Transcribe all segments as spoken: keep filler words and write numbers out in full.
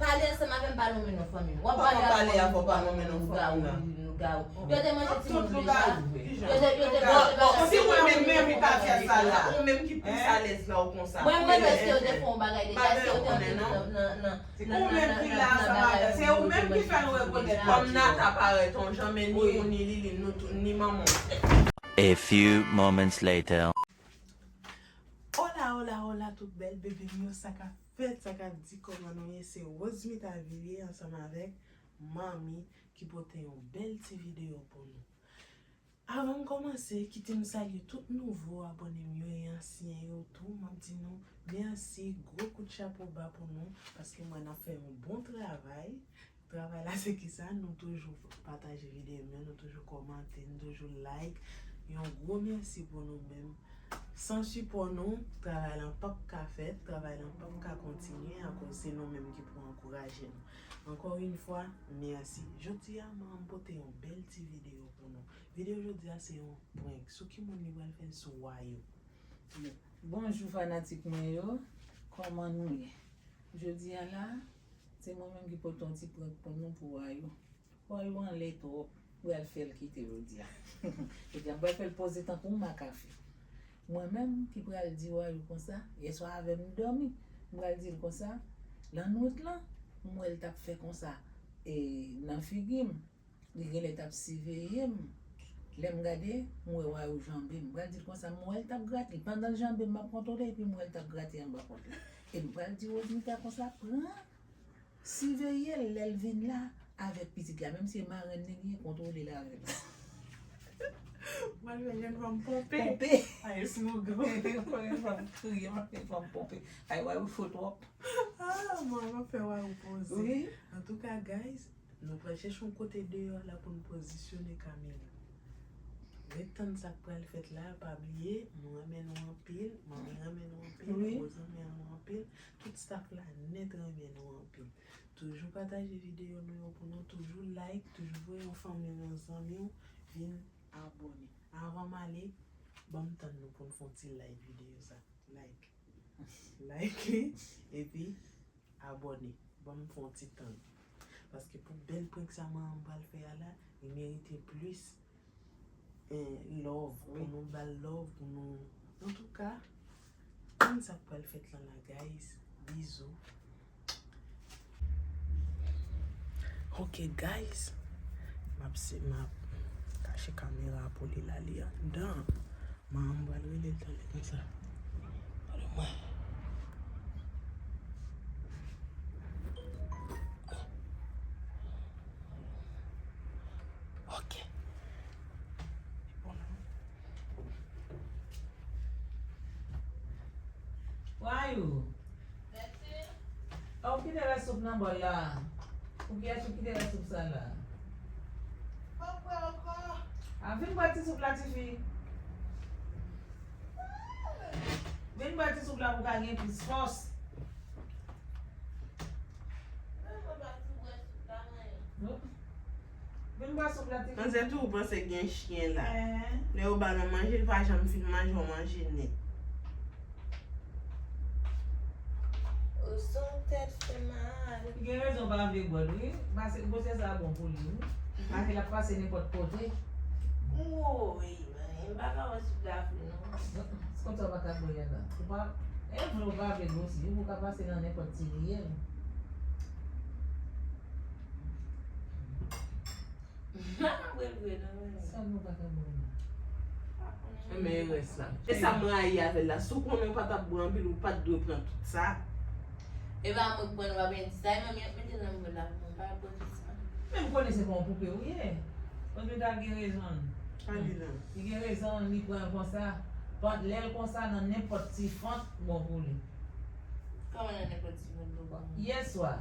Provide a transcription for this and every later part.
Pale ansanm avè m, pa nonmen non fanmi m. W ap pale avè yon lougawou, lougawou. Yo te manje timoun deja. Yo te, yo te, yo te bagay. Si mwen menm, menm, li pa fè sa la. Ou menm ki plis alèz la ou konsa. Mwen, mwen, èske yo te fè yon bagay deja, èske yo te antre nan, nan, nan, nan, nan, nan, nan bagay. Se ou menm ki fè l rekonèt. Kòm Nata parèt on jan, men ni ou, ni Lili, nou tou, ni manman w. A few moments later. Hola, hola, hola, tout bèl bebe m yo, sa k ap fèt, sa k ap di, kòman nou ye? Se Rosemita Villiers ansanm avèk Manmi ki pote yon bèl ti videyo pou nou. Avan m kòmanse, kite m salye tout nouvo abòne m yo e ansyen yo tou. M ap di nou mèsi, gwo kout chapo ba pou nou, paske m wè n ap fè yon bon travay. Travay la se kisa? Nou toujou pataje videyo m yo, nou toujou kòmante, nou toujou like. Yon gwo mèsi pou nou menm. San sipò nou, travay lan p ap ka fèt, travay lan p ap ka kontinye, akoz se nou menm ki pou ankouraje nou. Ankò yon fwa, mèsi. Jodi a, m pote yon bèl ti videyo pou nou. Videyo jodi a se yon prank. Sou ki moun li pral fè l? Sou Wayou. Bonjou fanatik mwen yo, kòman nou ye? Jodi a la, se mwen menm ki pote yon ti prank pou nou pou Wayou. Wayou anlè twòp, m pral fè l kite jodi a. Jodi a, m pral fè l poze tankou yon makafe. Mwen menm ki pral di Wayou konsa, yèswa avè m dòmi, m pral di l konsa, lannwit lan, m wè l t ap fè konsa, e, nan figi m, li genlè t ap siveye m. Lè m gade, m wè Wayou janbe m. M pral di l konsa, m wè l t ap grate l. Pandan l janbe m, m ap kontwole, epi m wè l t ap grate anba pòt la. E m pral di Rosemita konsa, pran siveye l lè l vin la avèk pitit la, menm si se marenn li, li kontwole l avè l. Mwen jwenn yon fanm ponpe. Ponpe. Ay, slogan. Mwen jwenn fanm kriye, mwen jwenn fanm ponpe. Ay, Wayou cho twòp. Ah, mwen, mwen fè Wayou poze. Wi. Antouka, guys, nou pral chèche yon kote deyò la pou n pozisyone kamera. Ret tann sa k pral fèt la, pa bliye, nou renmen nou anpil, Manmi renmen nou anpil, wi. Roz renmen nou anpil, tout staff la nèt renmen nou anpil. Toujou pataje videyo nou yo pou nou, toujou like, toujou voye yon fanmi w, yon zanmi w vin abòne. Avan m ale, ban m tann nou pou n fè yon ti like videyo sa. Like. Like li, epi abòne. Ban m fè yon ti tann. Paske pou bèl prank sa manman m pral fè a la, li merite plis, eh, love. Wi. Pou nou ba l love, pou nou. Antouka, tann sa k pral fèt lan la, guys. Bizou. Ok, guys. M ap se, m ap kache kamera pou li la, li anndan. Manman m pral rele l talè konsa. Pale mwen. Ok. Wayou. Mèsi. Ou kite rès soup nan bòl la. Pou kiyès ou kite rès soup sa la? Pòpwè ankò. A, vin bwè ti soup la, tifi. Vin bwè ti soup la pou w ka gen plis fòs. Mwen pa tou bwè soup la, mwen. Vin bwè soup la, tifi. Manzè tou ou panse gen chen la. Lè yo ba l yon manje, li pa janm fin manje, yon manje nèt. Ou son tèt fè mal. Li gen rezon pa vle bwè l, wi. Pase gwosè sa bon pou li, wi. Pase l ap pase nenpòt kote. Woy, mwen pa ka wè soup la fri, non. Se konsa w pa ka bwè l la. Ou pa, e vle ou pa vle gwosi, ou ka pase nan nenpòt ti riyèl. Sa nou pa ka bwè la. Men e rès la. E sa m rayi avè l la. Si w konnen w pa t ap bwè anpil, ou pa t dwe pran tout sa. E pa mwen k pran, ou pa byen di sa. E manmi ap mete nan bòl la pou mwen, pa pran tout sa. Men m konnen se pa yon poupe ou ye. Rosemita gen rezon l. Li gen rezon l, li pran l konsa. Lè l konsa, nan nenpòt ti fant, bon pou li. Kòman nan nenpòt ti fant, bon pou li? Yèswa,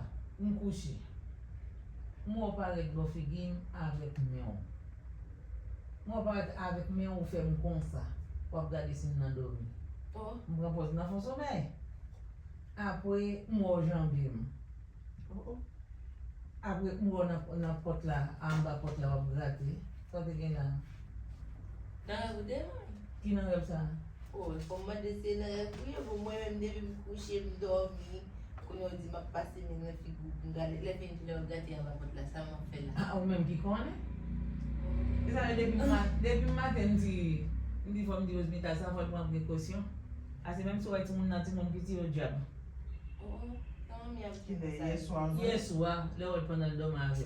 m kouche. M wè w parèt bò figi m avèk men w. M wè w parèt avèk men w, ou fè m konsa. W ap gade si m nan dòmi. M pran pòz m nan fon somèy. Apre, m wè w janbe m. Apre, m wè w nan, nan pòt la, anba pòt la, w ap grate. Sa w te gen la? Nan rèv ou te wè m? Ki nan rèv sa? O, fò m mande si se nan rèv ou ye, pou mwen menm depi m kouche, m dòmi, Yo di m ap pase men nan figi w pou m gade. Lè fini, lè w grate anba pòt la, sa m ap fè la? Ah, ou menm ki konnen. E sa, depi ma-, depi maten, m di, m di fò m di Rosemita sa, fò l pran prekosyon. Ase menm si w wè timoun nan, timoun piti yo dyab. Oh, oh, sa manmi ap di konsa. Yèswa, lè w wè l pandan l dòmi avè l.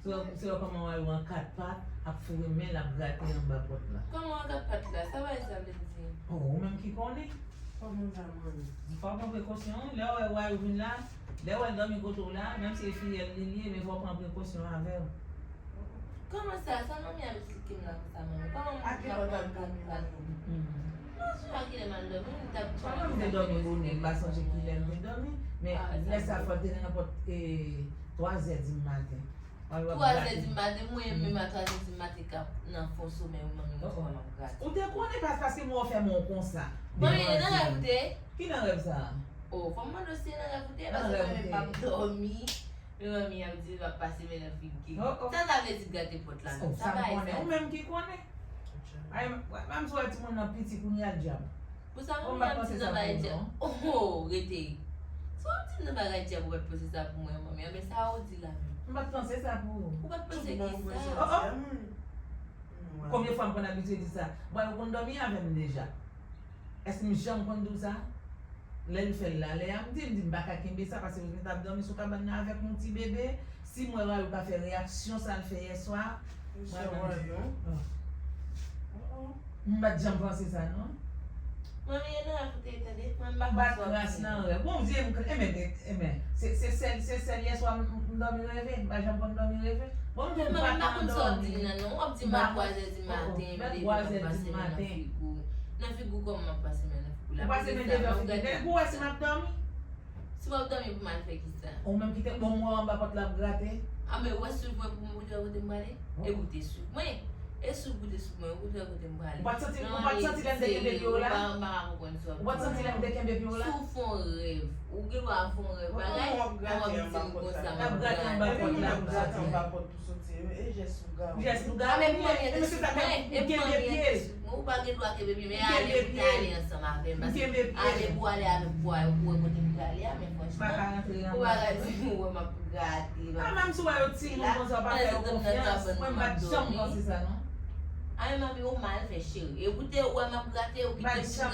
Se wè, se wè kòman w wè l an kat pat, ap foure men l, ap grate anba pòt la. Kòman an kat pat la? Sa bagay sa vle di? Oh, ou menm ki konnen. Kòman sa, manmi? Fò w pran prekosyon, wi. Lè w wè, wè w vin la, lè w wè l dòmi kote w la, menm si e fiyèl li, li ye, men fò w pran prekosyon avè l. Kòman sa? Sa manmi ap esplike m la konsa, manmi? Kòman moun ap pran kat pat? Non, se pa kilè m al dòmi, m t ap... Kòman m te dòmi bonè, m pa sonje kilè m te dòmi, men lè sa fò te nan nenpòt, eh, twazè di maten. Twazè di maten, mwen menm a twazè di maten k ap nan fon somèy, manmi, m ap grate. Ou te konnen pas-, paske mwen fè mwen konsa. Manmi, e nan rèv ou te ye? Ki nan rèv sa a? Oh, fò m mande w si e nan rèv ou te ye, paske mwen menm m ap dòmi. Men manmi ap di l ap pase men nan figi. Sa sa vle di grate pòt la menm? Sa bagay sa? Ou menm ki konnen. Ay, m, m, m sou wè timoun nan piti kounye a dyab. Pou sa manmi ap di nan bagay dyab? Oh, rete. Si w ap di nan bagay dyab, ou pa t panse sa pou mwen, manmi. Anben, sa ou di la menm? M pa t panse sa pou ou. Ou pa t panse ki sa? Oh, oh. Konbyen fwa m konn abitye di sa? Bon, ou konn dòmi avè m deja. Èske m janm konn di w sa? Lè l fè l la, lè a m di, m di m pa ka kenbe sa, paske Rosemita ap dòmi sou kabann nan avèk yon ti bebe. Si m wè Rayou ka fè reyaksyon sa l fè yèswa, mwen menm di, oh. M pa t janm panse sa, non. Manmi, e nan rèv ou te ye, tande? Mwen m pa konn sa w ap di. Bat kras nan rèv. Bondye m, enben, enben, se, se sèl, se sèl yèswa m, m, m dòmi reve. M pa janm konn dòmi reve. Bon, m di m pa ka dòmi. Manmi, m pa konn sa w ap di m nan, non. W ap di m a twazè di maten, m leve, m ap pase men nan figi w. Nan figi w kòman m ap pase men nan figi w la? Ou pase men devan figi w, pou w wè si m ap dòmi. Si w ap dòmi pou m al fè kisa? Ou menm ki te, bon, m wè w anba pòt la ap grate. Anben, ou wè swiv mwen pou mwen, ou te wè kote m prale? E pou te swiv mwen. E swiv pou te swiv mwen, ou te wè kote m prale. Ou pa t santi, ou pa t santi lè m te kenbe pye w la? Ou pa, ou pa konprann sa w ap di. Ou pa t santi lè m te kenbe pye w la? Si w fè yon rèv, ou gen dwa fè yon rèv. Bagay, ou ap di m konsa, m ap grate. L ap grate anba pòt la, ap grate anba pòt. Soti, e jès lougawou. Jès lougawou. Anben pou manmi an te swiv mwen, e pou manmi an te swiv mwen. Ou pa gen dwa kenbe pye m, men ale pou te ale ansanm avè m, paske ale pou ale avè m pou w wè kote m prale a, men franchman, ou pa ka di m wè m ap grate, m ap... Ah, menm si w wè yo timoun konsa, w pa fè yo konfyans, mwen m pa t janm panse sa, non. Anben manmi, ou mal fè cheri. E pou te wè m ap grate, ou kite m pou grate,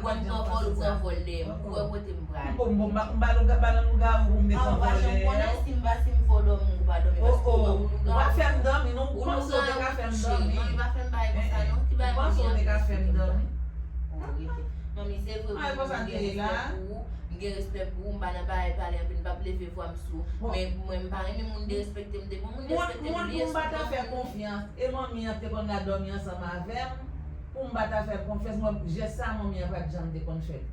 ou wè m pran vòl, ou pran vòl dèyè m, ou wè kote m prale. Bon, bon, m ba, m ba lougawou, ba nan lougawou pou m te pran vòl dèyè w. Si m pa, si m fè w dòmi, ou pa dòmi, paske ou wè ou lougawou. Ou pa fè m dòmi, non. Ou panse w te ka fè m dòmi? Manmi, pa fè m bagay konsa, non. Ki bagay manmi an te ka fè m dòmi? Manmi, se vre, manmi, m gen respè pou ou. M gen respè pou ou, m pa nan bagay pale anpil, m p ap leve vwa m sou ou. Men mwen, m pa renmen moun derespekte m, depi moun derespekte m, li respekte m. Moun pou m pa ta fè konfyans, e manmi an te konn al dòmi ansanm avè m, pou m pa ta fè l konfyans, mwen, jès sa, manmi an pa t janm te konn fè l.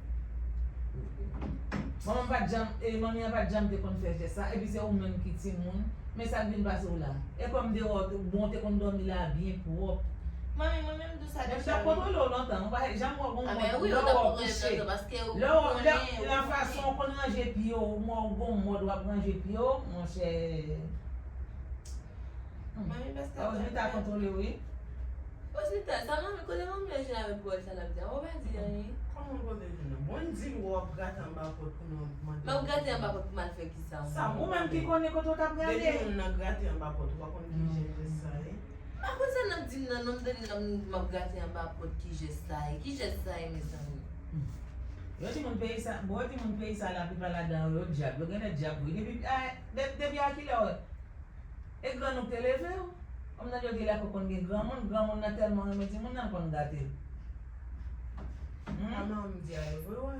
Manman pa t janm, e manmi an pa t janm te konn fè jès sa, epi se ou menm ki timoun, men sa k vin pase w la. E kòm m te wè w, bon, w te konn dòmi la byen pwòp. Manmi, mwen menm tou sa deja. Men m t ap kontwole w lontan, ou pa janm wè w gon mòd, lè w kouche, lè w, lè, la fason w konn ranje pye w, m wè w gon mòd w ap ranje pye w, monchè. Manmi, paske... Rosemita kontwole w, wi. Rosemita, sa manmi, kote manmi an jwenn avèk pawòl sa l ap di a? Ou pa di anyen. Kòman kote l jwenn nan? Bon, di l w ap grate anba pòt pou nou mande. M ap grate anba pòt pou m al fè kisa? Sa ou menm ki konnen kote w t ap grate. Depi moun nan grate anba pòt, ou pa konn ki jan jès sa ye? M pa konn sa n ap di m nan, non, m tande n ap, m ap grate anba pòt, ki jès sa ye? Ki jès sa ye, mezanmi? Yo di moun peyi sa, bon, yo di moun peyi sa, laplipa ladan yo, yo dyab, yo genlè dyab, wi. Depi, a, de-, depi a kilè w E grann ou k te leve w? Kòm nan yo di la pou konn gen granmoun, granmoun nan tèlman renmen timoun nan, l konn gate l. Hmm? A, manman di a e vre, wi.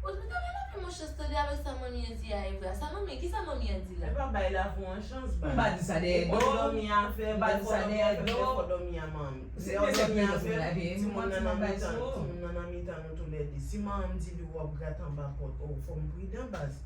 Bon, m ta renmen fè yon chans tande avèk sa manmi an di a e vre. Sa manmi, kisa manmi an di la? E pa bay lavi w yon chans, bay. M pa di sa dèyè do w. Lè w dòmi avè m, lè w dòmi avè m, lè w dòmi a manmi. Lè w dòmi avè m, timoun nan nan mitan, timoun nan nan mitan nou toulède. Si manman m di li w ap grate anba pòt, o, fò m pridan, baz.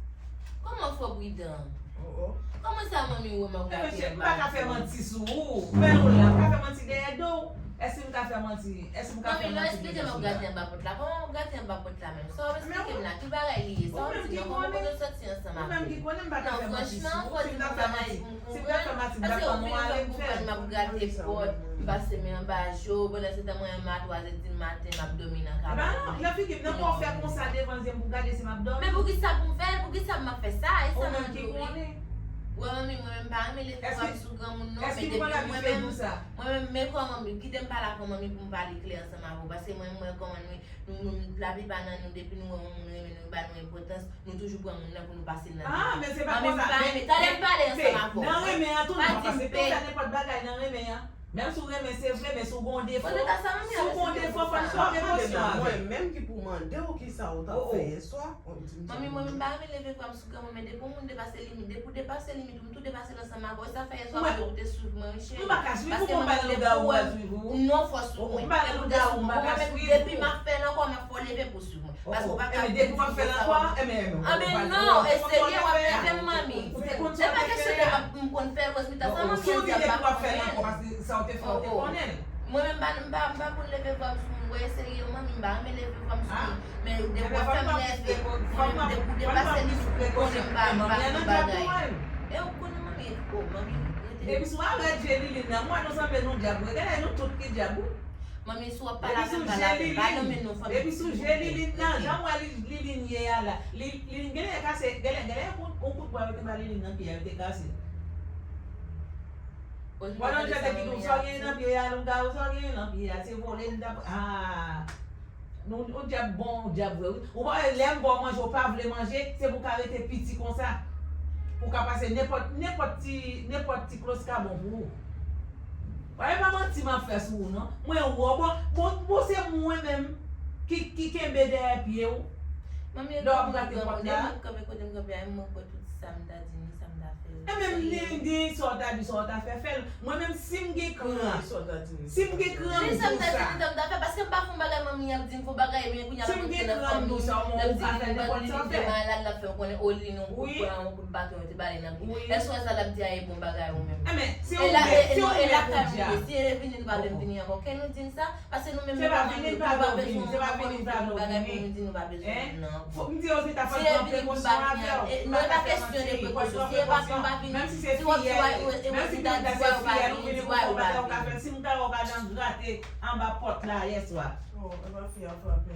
Kòman fò pridan? Oh, oh. Kòman sa manmi wè m ap grate anba pòt? M pa ka fè manti sou ou. Men ou la, m pa fè manti dèyè do w. Èske m ka fè manti? Èske m ka fè manti dèyè do w? Manmi, lè w esplike m ap grate anba pòt la, kòman w ap grate anba pòt la menm? Sa w ap esplike m la, ki bagay li ye? Sa w di non, kòman kote w sòti an? Ou menm ki konnen m pa ka fè manti sou ou. Si m ta fè manti, si m ta fè manti, m ta konn ou ale m fè l. M ap grate pòt, m pase men anba je w, pandan se tan mwen menm a twa zè di maten, m ap dòmi nan kaba. Ebyen non, jan figi m nan, pou w fè konsa devan zye m pou w gade si m ap dòmi. Men poukisa pou m fè l? Poukisa m ap fè sa? E sa m ap di w wi. Ou menm ki konnen. Wè manmi, mwen menm m pa renmen leve vwa m sou granmoun non, men depi mwen menm, mwen menm, men kòman, kite m pale ak manmi pou m pale klè ansanm avè w, paske mwen, mwen kòman nou, nou, nou, laplipa nan nou, depi nou wè yon moun renmen nou, ba nou enpòtans, nou toujou pran moun nan pou nou pase nan. Ah, men se pa konsa. Manmi, m pa renmen. Talè m pale ansanm avè w. Nan renmen an tou non, paske tout sa nenpòt bagay nan renmen an. Menm si w renmen, se vre, men si w gen yon defo, si w gen yon defo, fò n chòke pwofesyon avè l. Mwen menm ki pou mande w kisa w t ap fè yè swa. Manmi, mwen menm m pa renmen leve vwa m sou granmoun, men depi yon moun depase limit, depi w depase limit ou, m tou depase l ansanm avè w. E sa fè yè swa ou te swiv mwen wi cheri. Paske manmi depi w wè m, non, fò swiv mwen. Depi w wè m, depi m ap fè l ankò, m ap fè w leve pou w swiv mwen. Paske ou pa ka. Ebyen depi w ap fè l ankò, ebyen, ebyen, anben non, e serye w ap leve m manmi. Se pa kesyon de m konn fè l, Rosmita, sa manmi an di a m pa konprann. Mwen menm m pa, m pa, m pa konn leve vwa m sou moun, wè e serye manmi, m pa renmen leve vwa m sou moun. Men depi w ap fè m leve, mwen menm depi w depase limit, ou konnen m pa, m pa konn bagay. E ou konnen manmi, o manmi, rete. Depi sou a rèd je Liline nan, mwen nou sanble nou dyab vre, genlè nou tout ki dyab wi. Manmi, si w ap pale avè m, pale avè m. Pa nonmen non fanmi. Depi sou je Liline nan, jan m wè Liline ye a la. Liline genlè kase, genlè, genlè yon kout, yon kout bwa yo te ba Liline nan pye a, yo te kase. Wè nan jete ki tou, sa w genyen nan pye a, lougawou, sa w genyen nan pye a, se vole m t ap, ah. Nou, ou dyab bon, ou dyab vre wi. Ou pa wè lè m ba w manje, ou pa vle manje, se pou w ka rete piti konsa. Pou w ka pase nenpòt, nenpòt ti, nenpòt ti klos ka bon pou ou. Wè, e pa manti m ap fè sou ou non. Mwen wè w, bon, bon, bon, se mwen menm ki, ki kenbe dèyè pye w. Manmi, lè w ap grate pòt la. Lè m ap kanpe kote m kanpe a, mwen kwè tout sa m ta di ni sa m ta fè. E menm ni, ni sa w ta di, sa w ta fè, fè l. Mwen menm, si m gen kran, si m gen kran, m di w sa. Ni sa m ta di, ni sa m ta fè, paske m pa fè yon bagay manmi an ap di m fè yon bagay, men kounye a l ap antre nan fanmi, l ap di li malad, l ap fè yon konnen, o li yon kout pwen, yon kout baton, yo te ba li nan pye. Èske w wè sa l ap di a e bon bagay ou menm? E la, e, e non, e lakay mwen, si e vini, nou pa vle m vini ankò. Ke nou di m sa, paske nou menm nou pa vini, nou pa bezwen yon bagay pou nou di nou pa bezwen, non. Fòk m di yo se ta fè l pran prekosyon avè w. Non, e pa kesyon de prekosyon. Si e pa pou m pa vini, si w ap di w e Rosita di w pa vini, di w pa vini. Si m ta wè w ka nan grate anba pòt la yè swa. Oh, e pa fi a frape.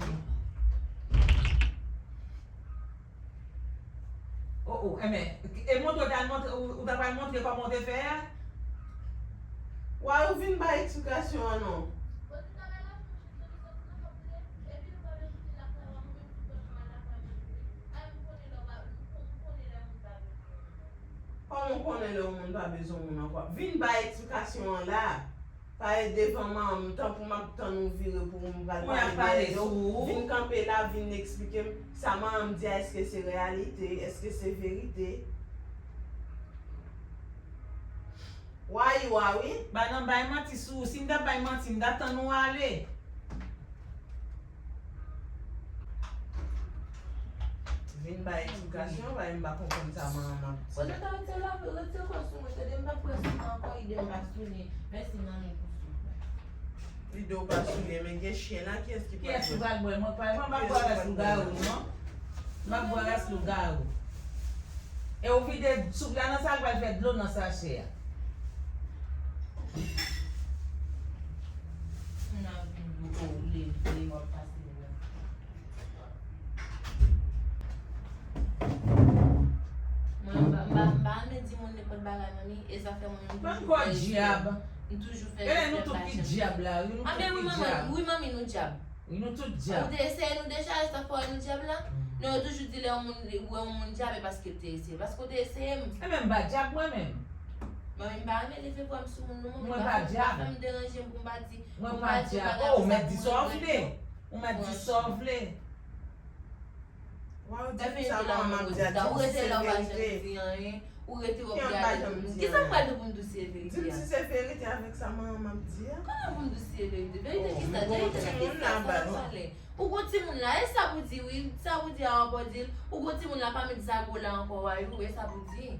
Oh, oh, enben, e montre w t al montre, ou, ou ta pral montre kòman w te fè a? Wa, ou vin bay eksplikasyon an non. Kòman w konnen lè yon moun pa bezwen moun ankò? Vin bay eksplikasyon an la. Pa e devan manman m, tanpri m ap tann ou vire pou m pral pale de yo. Vin kanpe la, vin eksplike m sa manman m di a, èske se reyalite, èske se verite? Wa, wa wi. Ba nan bay manti sou ou. Si m t ap bay manti, m t ap tann ou ale. Vin bay eksplikasyon, paske m pa konprann sa manman m ap di. Kote ta retire la, retire kò sou mwen, tande m p ap pran sou mwen ankò, ide m pa sonnen. Mèsi manmi pou sou mwen. Ide w pa sonnen, men gen chen la, kiyès ki pral bwè? Kiyès ki pral bwè? Mwen pa, mwen p ap bwè ras lougawou non. M p ap bwè ras lougawou. E ou vide soup la nan sa, l pral fè dlo nan sachè a. Moun ap vin dlo, ou leve, w ap pase. Mwen, m pa, m pa, m pa renmen di moun nenpòt bagay, manmi, e sa fè mwen menm m toujou fè respè. M toujou fè respè pa jan. Wi, manmi, wi, manmi, nou dyab. Wi, nou tout dyab. Ou te eseye nou deja, e sa fè w wè nou dyab la? Non, yo toujou di lè yon moun, wè yon moun dyab, e paske l te eseye. Paske w te eseye m. Enben, m pa dyab mwen menm. Manmi, m pa renmen leve vwa m sou moun, non, manmi, pa fè m, pa fè m deranje m pou m pa di, pou m pa di yon bagay pou sa pou mwen. Mwen pa dyab. Oh, ou mèt di sa w vle. Ou mèt di sa w vle. Wa, ou di m sa manman m ap di a, di m si se verite. Ou rete w ap gade pou m. Kisa m pral di pou m di w si se verite a? Di m si se verite avèk sa manman m ap di a. Kòman pou m di w si se verite? Verite kisa? Verite kisa? Sa w pale? Ou gon timoun la, e sa pou di wi, sa pou di a w ankò di l. Ou gon timoun la pa met zago la ankò, wa, e sa pou di.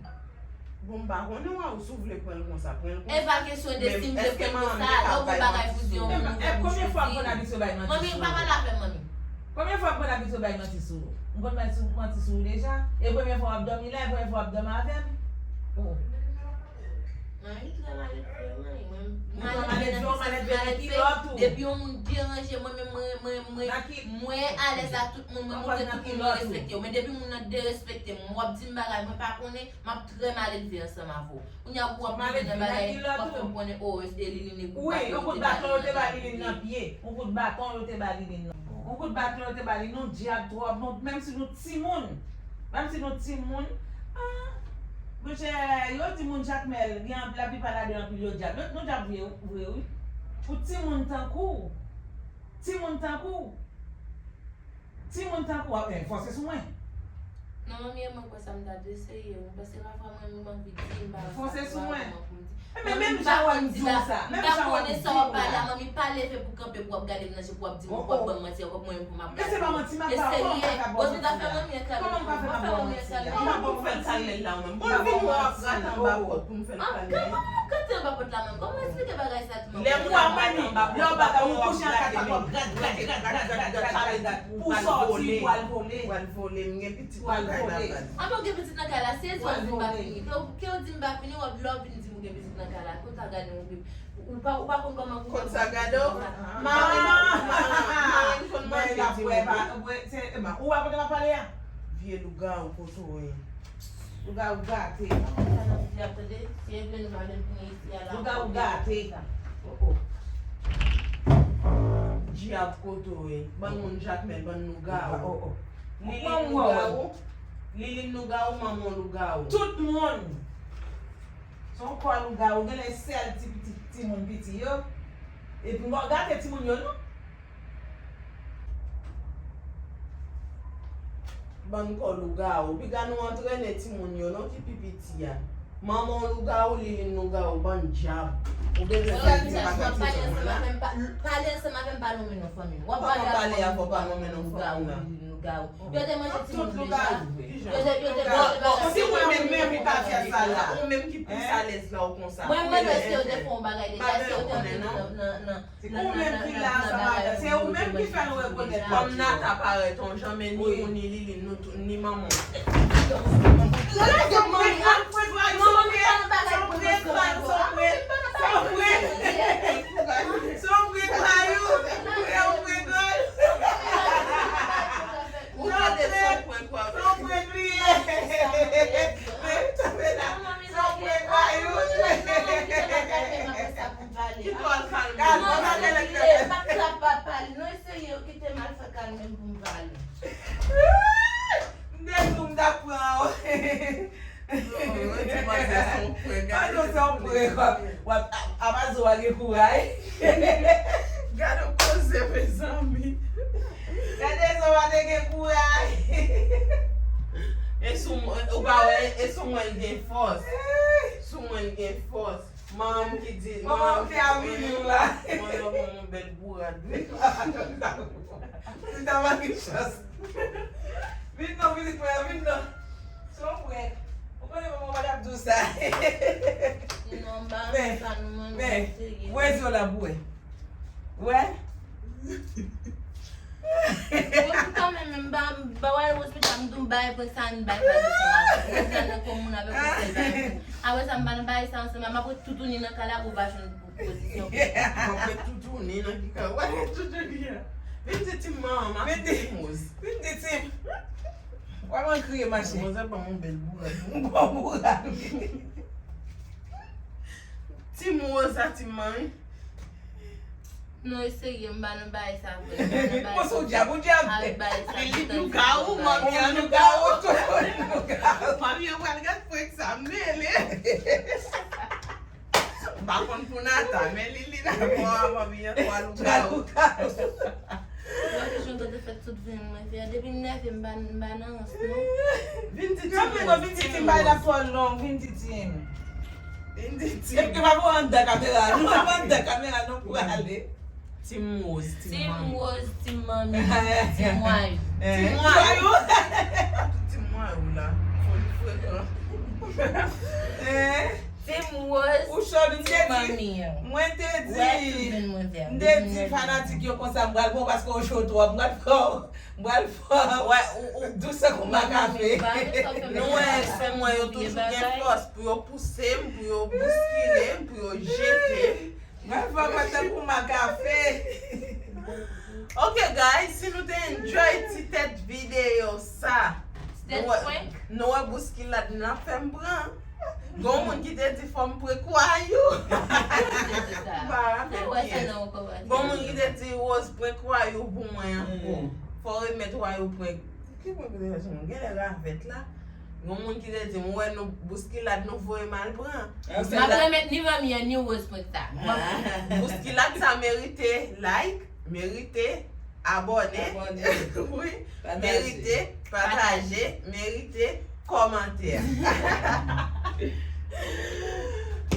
Bon, m pa konnen, wa, ou si w vle pran l konsa, pran l konsa. E pa kesyon de si m vle pran l konsa, lè w gon bagay pou di yon moun, ou fè pou w di. Manmi, pa pale avè m, manmi. Konbyen fwa m konn abitye bay manti sou ou? M konn mèt sou, manti sou ou deja. E premye fwa w ap dòmi la, e premye fwa w ap dòmi avè m. Oh. Mwen trè malelve, mwen. Mwen trè malelve, w malelve nan kilòt ou. Depi yon moun deranje mwen, mwen, mwen, mwen, mwen alèz ak tout moun, mwen montre tout moun mwen respekte yo. Men depi moun nan derespekte m, w ap di m bagay mwen pa konnen, m ap trè malelve ansanm avè w. Kounye a pou w ap rive nan bagay, w ap fè m konnen, oh, e Liline, yon kout baton yo te ba Liline nan pye. Yon kout baton yo te ba Liline nan. Yon kout baton yo te ba Liline, nou dyab twòp, nou, menm si nou timoun. Menm si nou timoun. Ah, monchè, yo di moun Jakmèl, gen anp-, laplipa ladan yo anpil yo dyab. Nou, nou dyab vre, vre, wi. Pou timoun tankou w. Timoun tankou w. Timoun tankou w ap, eh, fòse sou mwen. Non, manmi, e mwen kwè sa m ta dwe serye. Mwen panse pafwa mwen, m anvi di, m pa, fòse sou mwen. Men menm jan w ap di w sa, menm jan w ap di w la. Manmi pa leve pou kanpe pou w ap gade m nan je pou w ap di m ou p ap ban m manti ankò pou mwen menm pou m ap gade w. Men se pa manti m ap ba w, kòman m ka fè ba w manti a? Kòman m ka fè m ap ba w manti a? Kòman pou m fè l kalme l la ou menm? Bon, vin wè w ap grate anba pòt pou m fè l kalme. Kòman w ap grate anba pòt la menm? Kòman w esplike bagay sa tou menm? Lè m wè w ap grate anba pòt la, ou kouche an kat pat w ap grate, grate, grate, grate, grate, grate, grate, grate, pou w sòti, pou w al vole. Pou w al vole, m gen pitit nan kay la. Avan w gen pitit nan kay la, sezi w di m pa fini. Ke w, ke w di m pa fini, w ap lè w vin di m ou gen pitit nan kay la. Kote w gade w gen, ou pa, ou pa konn kòman pou. Kote sa gade w? Manman! Manman konn manje di w. Ou pa kote m ap pale a? Vye lougawou kote w ye. Lougawou gate. Lougawou gate. Oh, oh. Dyab kote w ye. Bann moun Jakmèl, bann lougawou. Oh, oh. Liline lougawou. Liline lougawou, manman w lougawou. Tout moun. Se yon kò lougawou. Genlè sèl ti pitit timoun piti yo. Epi mwen gate timoun yo non. Bann kò lougawou. Piga nou antrene timoun yo non ki pi piti a. Manman w lougawou, Liline lougawou, bann dyab. Ou bezwen fè ti bagay ti timoun la. Pale ansanm avè m, pa nonmen non fanmi m. W ap pale avè w, pa nonmen non fanmi m la. Lougawou. Yo te manje timoun deja. Yo te, yo te, yo te. Bon, si mwen menm, menm, ou pa fè sa la. Ou menm ki plis alèz la, ou konsa. Mwen, mwen, èske yo te fè yon bagay deja, èske yo te antre nan, nan, nan, Se ou menm ki la ansanm avè l. Se ou menm ki fè nou rekonèt. Kòm Nata parèt on jan, men ni ou, ni Liline, nou tou, ni manman w. Lage manmi, al pran manmi, pa nan bagay pou nou. Se yon prank, se yon prank, se yon prank. Se yon prank, Mayou. Se yon prank, Mayou. Ou tande se yon prank, w ap. Se yon prank li ye. Men, tanpri la. Se yon prank, Mayou. Kite w al kalme. Kalme, kalme, kalme. M ap trap papa li. Non, e serye, yo kite m al fè kalme m pou m pale. M te di w m t ap pran w. Non, non, ti manzè se yon prank. Ah non, se yon prank. W ap, a, apa Zo a gen kouraj. Gade yon koze, mezanmi. Gade Zo a te gen kouraj. E sou mwen, ou pa wè, e sou mwen l gen fòs. Sou mwen l gen fòs. Manman m ki di, manman m ki di, mwen yo ban m yon bèl bourad, wi. Li ta pa gen chans. Vin non, pitit mwen, vin non. Se yon prank. Ou konnen manman w pa t ap di w sa. Non, m pa renmen sa, non, manmi, serye. Men, wè Zo la pou wè. Wè. Rose kanmenm, m ba, m ba w al Rose pita, m di w m bay prank sa, m bay sa dousan. Rose nan kò moun avèk yon sèl bagay. Apre sa, m pa nan bagay sa ansanm, m ap ret toutouni nan kay la pou w pa jwenn pozisyon. M ap ret toutouni nan ki kay, w ap ret toutouni an. Vin di Tim manman, m ap di Tim Rose. Vin di Tim. W ap an kriye, mache. Rose ap ban m yon bèl bourad. Yon bon bourad, wi. Tim Rose a Tim manmi. Non, e serye, m pa nan bagay sa vre. M pa nan bagay sa. Mwen se yon dyab, yon dyab. Avèk bagay sa. Li lougawou, manmi an lougawou, tout moun lougawou. Manmi an pral gad prank sa, m mele. M pa konn pou Nata, men li, li dakò a manmi an twa lougawou. Twa lougawou. Mwen te jwenn kote fèt tout venn mwen fè. Depi m nève, m pa, m pa nan rans, non. Vin di Tim, vin di Tim, bay la twò long, vin di Tim. Vin di Tim. Epi pa pou anndan kamera, nou pa anndan kamera, non, pou ale. Tim Rose, Tim manmi. Tim Rose, Tim manmi, Tim Wayou. Tim Wayou. Tim Wayou la. Fò li frekan. Tim Rose, Tim manmi. Mwen te di, m te di fanatik yo konsa, m pral bon paske w cho twòp, m pral fè w. Mwen fò. Wè, ou, ou, dousè kòm kafe. Nou wè, fè mwen yo toujou gen fòs pou yo pouse m, pou yo bouskile m, pou yo jete m. Mwen fò mwen tankou makafe. Ok, guys, si nou te enjoy ti tèt videyo sa. Tèt prank. Nou wè bouskilad nan fè m pran. Gon moun ki te di fò m prank Wayou. Gon moun ki te di Rose prank Wayou pou mwen ankò. Fò w remèt Wayou prank. Ki prank ou te fè sou mwen? Genlè ravèt la. Gon moun ki te di m wè nou bouskilad nou voye m al pran. M ap remèt ni manmi an ni Rose prank sa. Bouskilad sa merite like, merite abòne. Wi, merite pataje, merite kòmantè.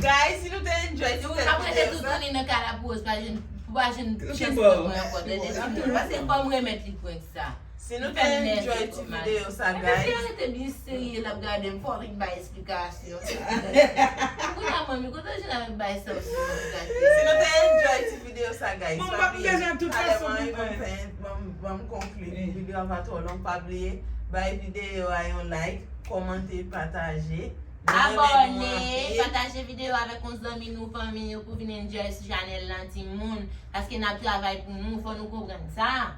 Guys, si nou te enjoy ti tèt videyo sa. Apre se toutouni nan kay la pou Rose pa jwenn, pou pa jwenn chans prank mwen ankò, tande? Paske fò m remèt li prank sa. Si nou te enjoy ti videyo sa, guys. Epi si arete byen serye l ap gade m, fò w vin bay esplikasyon. Kounye a manmi, kote w jwenn avèk bay sa w sou gate? Si nou te enjoy ti videyo sa, guys, pa bliye. Talè mwen rive m fè, ban m konkli pou videyo a pa twò long, pa bliye bay videyo a yon like, kòmante, pataje. Abòne, pataje videyo avèk yon zanmi nou, fanmi nou pou vin enjoy sou chanèl lan, timoun. Paske n ap travay pou nou, fò nou konprann sa.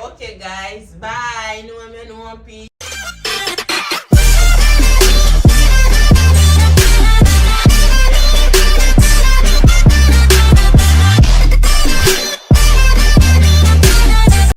Ok, guys, bye. Nou renmen nou anpil.